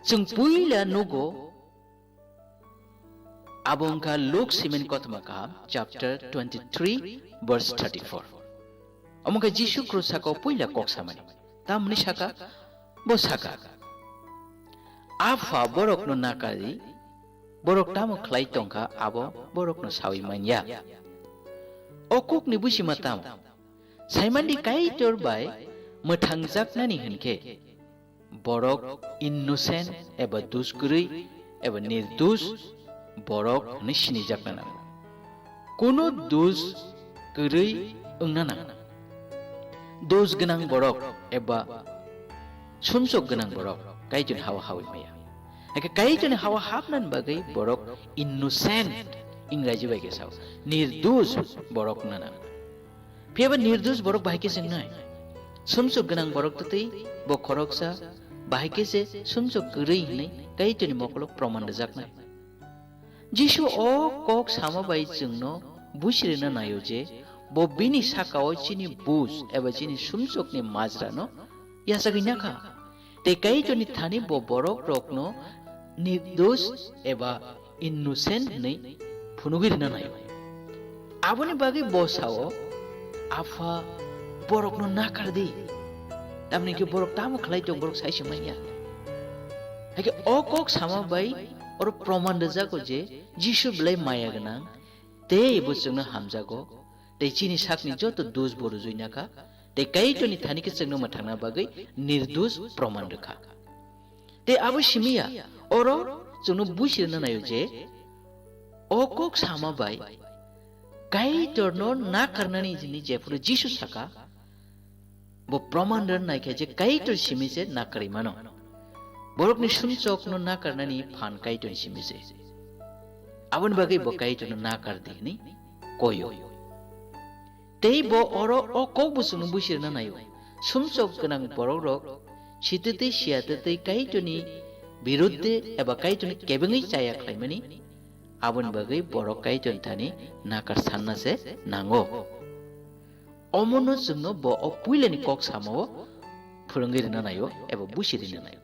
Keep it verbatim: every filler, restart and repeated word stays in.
Chwng puila nugo, abo wngkha Luk simin kothoma kaham, chapter twenty-three, verse thirty-four. Omo khe Jisu Khrusa ko puila kok samani. Tamni saka, bo saka, "Apha borokno nakari, borok tamo khlai tongkha, abo borokno saui manya." O kokni busima tamo? Saimandi Kaitor bai mwthangjaknani hinkhe, borok innocent eba dus kwrwi eba nirdos borok hwnwi sinijakna nango. Kuno dus kwrwi wngna nango. Dos gwnang borok eba sumsok gwnang borok Kaitorni hao hawi maya. Hakhe Kaitorni hao hapnani bagwi borok innocent, Ingraji bai khe sao, nirdos borok wngna nango. Phiya ba nirdos borok bahai khe se wngnai? Sumsok gwnang borok twtwi bo khoroksa bahai khe se sumsok kwrwi hwnwi Kaitorni mokolo proman rwjaknai. Jisu o kok sama bai chwngno busi rwna naio je bo bini sakao chini bus eba chini sumsokni majrano yachagwi nakha. Tei Kaitorni thani bo borok rokno nirdos eba innocent hwnwi phunugwi rwna naio. Aboni bagwi bo sao, "Apha, borokno nakar di." Tamni khe borok tamo khlai tong, borok sai se manya. Hakhe o kok sama bai oro proman rwjago je Jisu belai maya gwnang, tei bo chwngno hamjago, tei chini sakni joto dos bo rwjui nakha, tei Kaitorni thani khe chwngno mwthangna bagwi nirdos proman rwkha. Tei abo simi ya, oro chwngno busi rwna naio je o kok sama bai Kaitorno nakarnani hwnwi jephuru Jisu saka, bo proman rwna naikha je Kaitor simi se nakarwi mano. Borokni sumsokno nakarnani phan Kaitorni simi se. Aboni bagwi bo Kaitorno nakar di hwnwi koio. Tei bo oro o kok bwswkno busi rwna naio. Sumsok gwnang borokrok sitwtwi siyatwtwi Kaitorni birudde eba Kaitorni kebengwi chaya khlaimani, aboni bagwi borok Kaitorni thani nakar sanna se nango. Omono chwngno bo o puilani kok samao phwrwngwi rwna naio eba busi rwna naio.